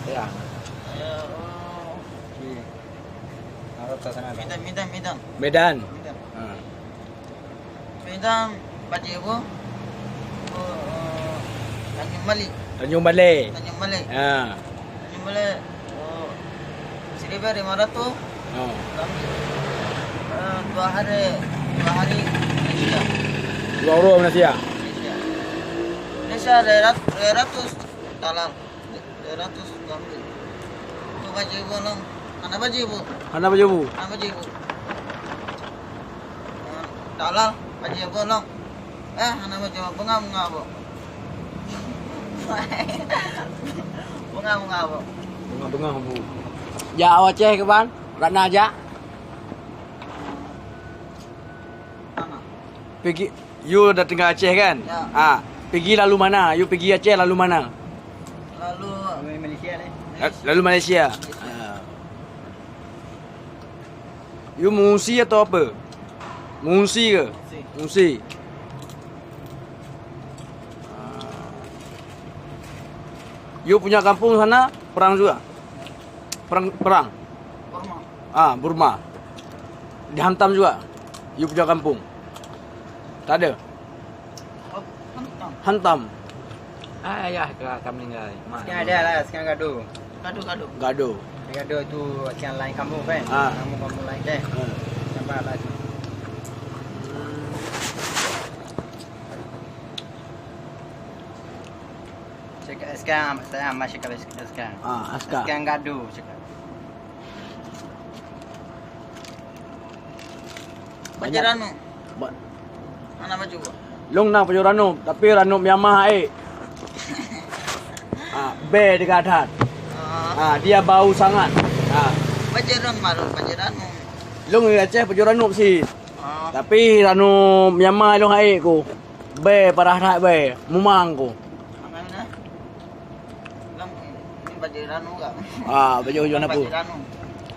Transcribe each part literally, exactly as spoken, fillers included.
Ya. Iya. Arab tak sana kan? Medan, Medan, Medan. Medan. Medan. Ha. Medan, bajée bu? Oh, eh, Tanjung Bali. Tanjung Balai. Tanjung Bali. Ha. Tanjung Bali. Oh, seribu lima ratus. Ha. Kami, eh, dua hari, dua hari Malaysia. Dua uroe Malaysia. Malaysia. Malaysia dua ratus, dua ratus dalam. Dua ratus dua puluh. Tu bajée bu nang. Hana bajée bu. Hana bajée bu. Hana bajée bu. Dalam bajée bu nang. Eh, hana bajée bu. Bunga-bunga bu. Bunga-bunga bu. Bunga-bunga bu. Jak Aceh ke ban? Ratna jak. Mana? Pigi, you dah tinggal Aceh kan? Ya. Ha, pigi lalu mana? You pigi Aceh lalu mana? Lalu Malaysia ni. La-, lalu Malaysia. Malaysia. Ha. You mengungsi atau apa? Mengungsi ke? Mengungsi. Mengungsi. Ha. You punya kampung sana perang juga? Perang, perang. Burma. Ah, Burma. Dihantam juga. You punya kampung. Tak ada. Oh, hantam. Hantam. Ah, ayah ka, ka meninggal. Mak. Sekarang ada lah, sekarang gaduh. Gaduh, gaduh. Gaduh. Gaduh tu macam lain kampung kan? Ah. Kampung, kampung lain kan? Ah. Nampak lah tu. Cakap sekarang, saya masih kalau sekarang. Ah, askar. Sekarang gaduh cakap. Banyak. Bajée ranup. Ba- Hana bajée bu. Long na bajée ranup, tapi ranup Myanmar hai. Ah, bèe teuga that. Ah. Ah, dia bau sangat. Ah. Bajée ranup malu, bajée ranup. Long di Aceh bajée ranup sit. Ah. Tapi ranup Myanmar long hai ku. Bèe parah that bèe, mumang ku. Aman lah. Lam, ini bajée ranup ka? Ah, bajée ujoe na peue? Bajée ranup.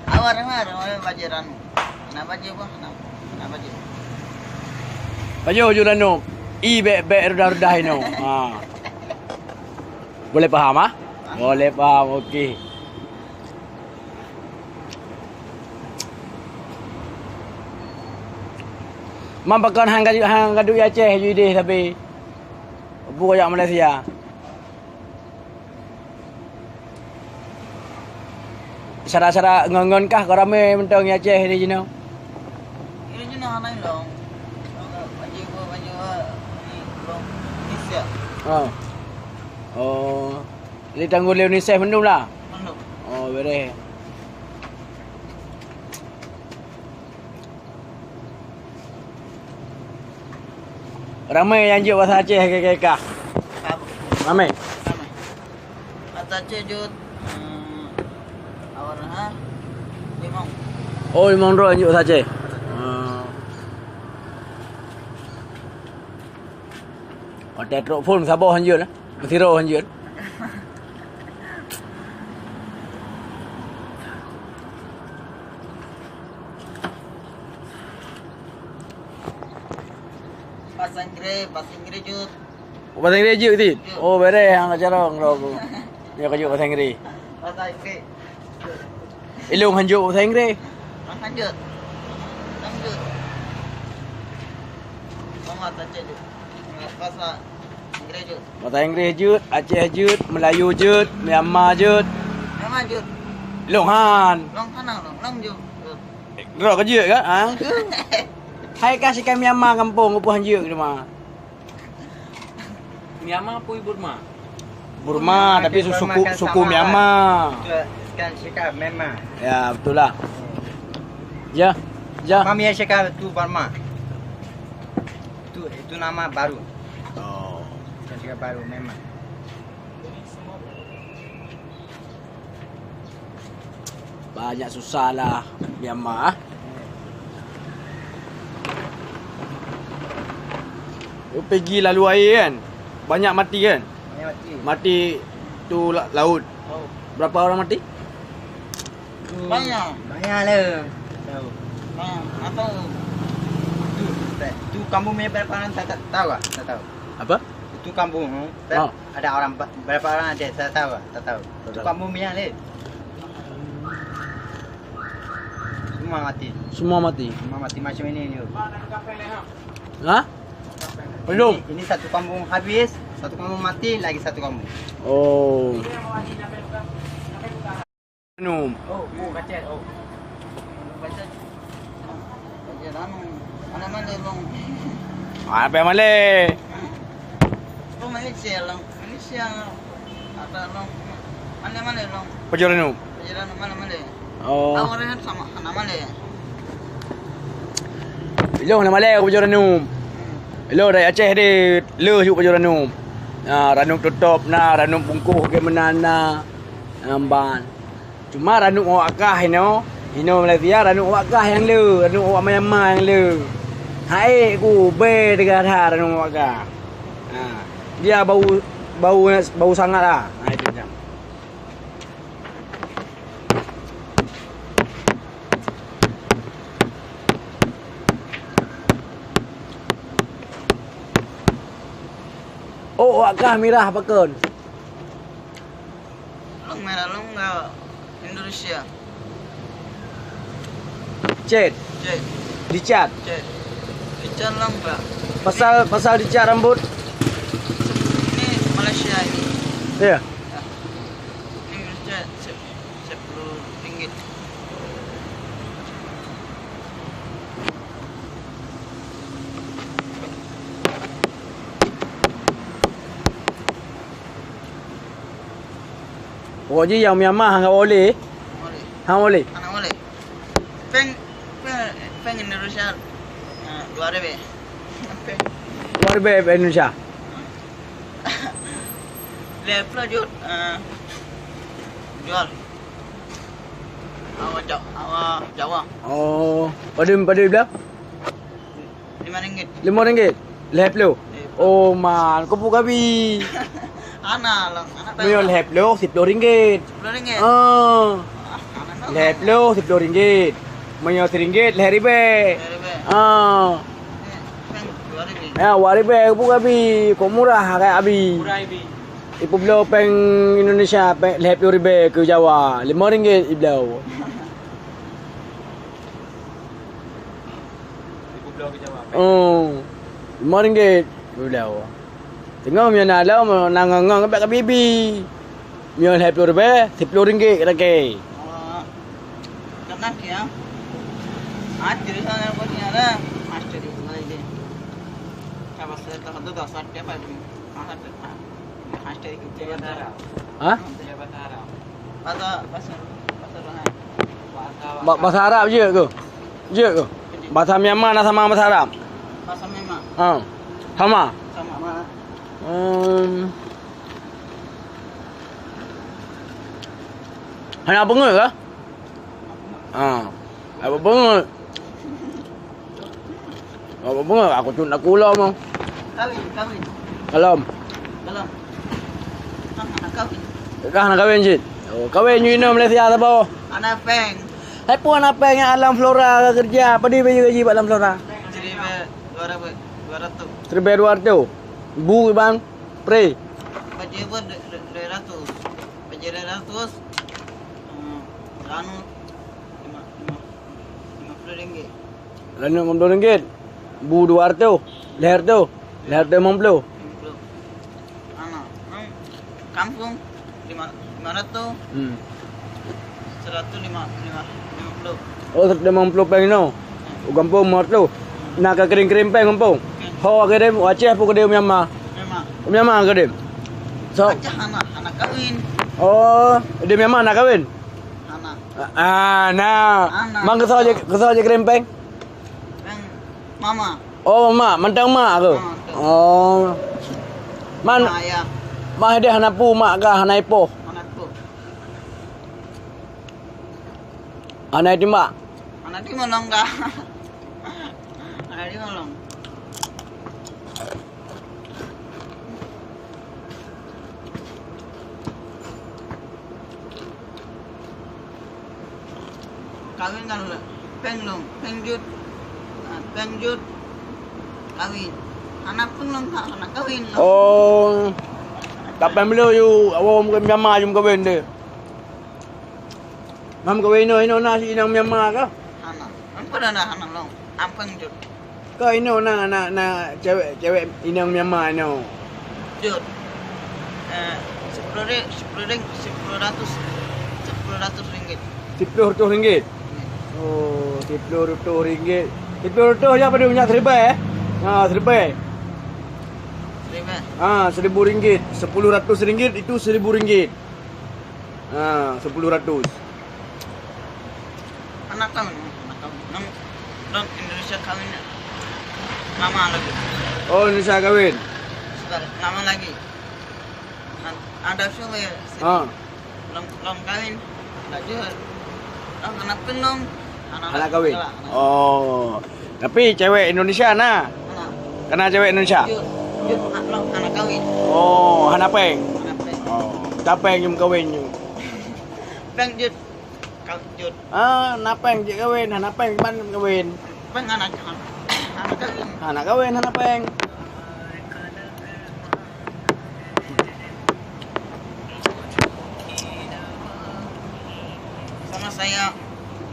Awar, awar, awar bajée ranup. Na bajée bu, na, na bajée. Bajée ujoe ranup. I bèk-bèk rudah-rudah inoe. Ha. Boleh paham, ah? Paham. Boleh paham, okey. Man pakon han gaduek, han gaduek i Aceh ju ideh sabe. Bu jak Malaysia. Sara-sara ngon-ngon kah ka ramé mantong i Aceh di jinoe? Di jinoe hana ilong. Bajée bu, bajée bu, di ilong Indonesia. Oh. Oh. Jadi tanggong lé UNICEF mandum lah? Mandum. Oh, bereh. Ramé nyang jok basa Aceh keu kah? Ramé? Ramé. Basa Aceh jok, eh, awak ha, limong. Oh, limong droe nyang jok basa Aceh. Ah. Watèe trok phôn saboh hanjeuet, eh? Meusidroe hanjeuet. Bahasa Inggris, bahasa Inggris jeuet. Oh, bahasa Inggris jeuet, Tin? Jeuet. Oh, bereh, hang ka carông, droe ku. Nyoe ka jeuet bahasa Inggris. Bahasa Inggris. Ilong hanjeuet bahasa Inggris. Ah, hanjeuet. Hanjeuet. Mama tacek jeuet. Bahasa Inggris jeuet. Bahasa Inggris jeuet, Aceh jeuet, Melayu jeuet, Myanmar jeuet. Myanmar jeuet. Long han. Long han, long, long jeuet. Droe ka jeuet ka? Ha? Hai ka sikai Myanmar gampông, peue han jeuet teuma. Myanmar peue Burma? Burma, tapi suku, suku Myanmar. Kan cakap Myanmar. Ya, betul lah. Ya, ya. Mami yang cakap tu Burma. Itu, itu nama baru. Oh. Bukan cakap baru, Myanmar. Banyak susah lah Myanmar, ah. Pigi lalu air kan, banyak mati kan? Banyak mati. Mati tu la-, laut. Oh. Berapa orang mati? Tu banyak. Banyak lah. Tahu. Banyak. Apa? Tu, tu kamu punya berapa orang tak, tak tahu ah? Tak tahu. Apa? Itu Tukang bom, ha? Ah. Ada orang ba-, berapa orang ada? Saya tahu, tak tahu. Tak tahu. Tukang bom yang lain. Semua mati. Semua mati? Semua mati macam ini ni. Ha? Belum. Ini, ini satu kampung habis, satu kampung mati, lagi satu kampung. Oh. Minum. Oh, oh, kacau. Oh. Kacau. Kacau anu. Mana-mana, Bang. Ah, apa yang malai? Oh, Malaysia, Bang. Malaysia. Ada, Bang. Mana-mana, Bang. Pajoh Ranub. Pajoh Ranub, mana-mana. Oh. Awak rehat sama, mana-mana. Ilong na malai Pajoh Ranub. Ilong dari Aceh deh, le yuk Pajoh Ranub. Ah, Ranub Tutop na, Ranub Bungkôh ke meunan na. Amban. Cuma Ranub awak kah inoe, inoe Malaysia Ranub awak kah nyang le, Ranub awak Myanmar nyang le. Hai ku be teuga that Ranub awak kah. Ha. Dia bau, bau, bau sangat lah. Ha, itu macam. Oh, awak kah mirah pakon? Long merah long enggak Indonesia. Cet. Cet. Dicat. Cet. Dicat long enggak. Pasal, pasal dicat rambut. Ini Malaysia ini. Iya. Ya. Ini Malaysia se-, sepuluh ringgit. Pokok jih nyang Myanmar hana boleh. Boleh. Hana boleh. Hana boleh. Peng, peng, peng Indonesia, eh, dua ribu. Peng. Dua ribu peng Indonesia. Lhèe plôh jeuet, eh, jual. Awak Ja-, awak Jawa. Oh, padum, padum dah? Lima ringgit. Lima ringgit? Lhèe plôh? Lhèe plôh. Oh, man, keupeue kabi? Hana lah, hana tahu. Meunyoe lhèe plôh, siplôh ringgit. Siplôh ringgit? Ah. Ah, hana tahu. Lhèe plôh, siplôh ringgit. Meunyoe siringgit, lhèe ribèe. Lhèe ribèe. Ah. Eh, kan dua ribèe. Ya, dua ribèe, keupeue kabi? Kok murah, kayak abi. Murah, abi. Ipeubloe pèng Indonesia, pèng lhèe plôh ribèe keu Jawa, lima ringgit ibloe. Ipeubloe keu Jawa, pèng. Oh, lima ringgit ibloe. Teungoh meunyoe na lom, na ngon-ngon bèk ka bibi. Meunyoe lhèe plôh ribèe, siplôh ringgit lakèe. Oh, kan nanti ya. Ada sana punya lah. Master di sana ini. Coba saya tahu tu dah satu apa ini. Hah? Bahasa, bahasa, bahasa Arab. Ba-, bahasa Arab jeuet keuh? Jeuet keuh? Bahasa Myanmar na sama bahasa Arab? Bahasa Myanmar. Ha. Sama? Sama. Hmm. Hana beungéh kah? Ha. Hana beungéh. Hana beungéh, aku cut nak kula mah. Kawin, kawin. Belum. Belum. Ah, nak kawin. Dah nak kawin cit. Oh, kawin nyoe inoe Malaysia saboh. Hana pèng. Hai pun hana pèng nyang Alam Flora ka keureuja. Padum bajèe gaji bak Alam Flora? Seribu dua ratus, dua ratus. Seribu dua ratus. Bu bang, pre. Bajèe pun dua ratus. Bajèe dua ratus. Hmm, anu, lima, lima, lima puluh ringgit. Lalu lima puluh ringgit. Bu dua ratus. Leher tu. Leher tu lima puluh. Lima puluh. Anak, hmm, kampung lima, lima ratus. Hmm. Seratus lima, lima, lima puluh. Oh, seratus lima puluh pèng inoe. Hmm. U gampông lima ratus. Na ka kirim-kirim pèng gampông. Hmm. Ho kirim, u Aceh pun kirim Myanmar. Myanmar. Myanmar kirim. So, Aceh hana, hana kawin. Oh, di Myanmar na kawin? Hana. Ah, na. Hana. Mang keusoe jih, keusoe jih kirim pèng? Pèng mama. Oh, mak, mantong mak keuh? Mantong. Oh. Man, mak, ya. Mak deh hana pu mak kah, hana ipoh? Hana pu. Hana timbak? Hana timbak nong kah. Hana timbak nong. Kawin kan udah. Pèng lom, pèng jeuet. Ha, pèng jeuet. Kawin. Hana pun lom, hana kawin lom. Oh. Kapan belo yu awak meukawen Myanmar yu meukawen deh? Mam kawin inoe, inoe na si inong Myanmar kah? Hana. Ampun dah hana lom. Ampun jut. Kah inoe na, na, na cewek, cewek inong Myanmar inoe? Jut. Eh, sepuluh ri-, sepuluh ring-, sepuluh ratus, sepuluh ratus ringgit. Sepuluh ratus ringgit? Hmm. Oh, sepuluh ratus ringgit. Sepuluh ratus ya pada minyak seribai, eh? Ha, seribai. Seribai. Ha, seribu ringgit. Sepuluh ratus ringgit itu seribu ringgit. Ha, sepuluh ratus. Anak kawin, anak kawin. Nang, nang Indonesia kawin lama lagi. Oh, Indonesia kawin. Sudah lama lagi. An-, ada suami. Ha. Lom, lom kawin. Dah jujur. Lom anak pun lom. Anak kawin. Anak. Oh. Tapi cewek Indonesia na? Hana. Kana cewek Indonesia? Jut, jut, ha-, lom hana kawin. Oh, hana péng. Hana péng. Oh, tapéng nyum kawin nyu. Péng jut. Kau jut. Ah, na péng jeuet kawin, hana péng ban kawin. Péng hana, hana, hana kawin. Hana kawin, hana péng. Sama saya,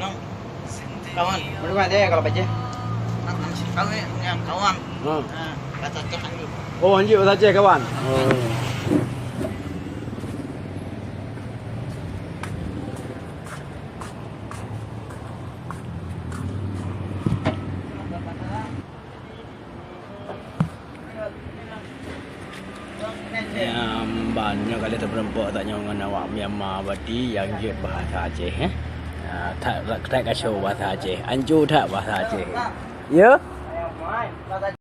nong, kawan. Berdua deh kalau baca. Nang, nang si kawin, yang kawan. Hmm. Ah, bahasa Aceh anjing. Oh, anjing bahasa Aceh kawan. Oh. Nyang ban nyoe ka lheueh teupeureumpok tanyoe ngon awak Myanmar, berarti nyang jeuet bahasa Aceh, eh. Ah, that, that, that ka show bahasa Aceh. Ancu that bahasa Aceh. Ya?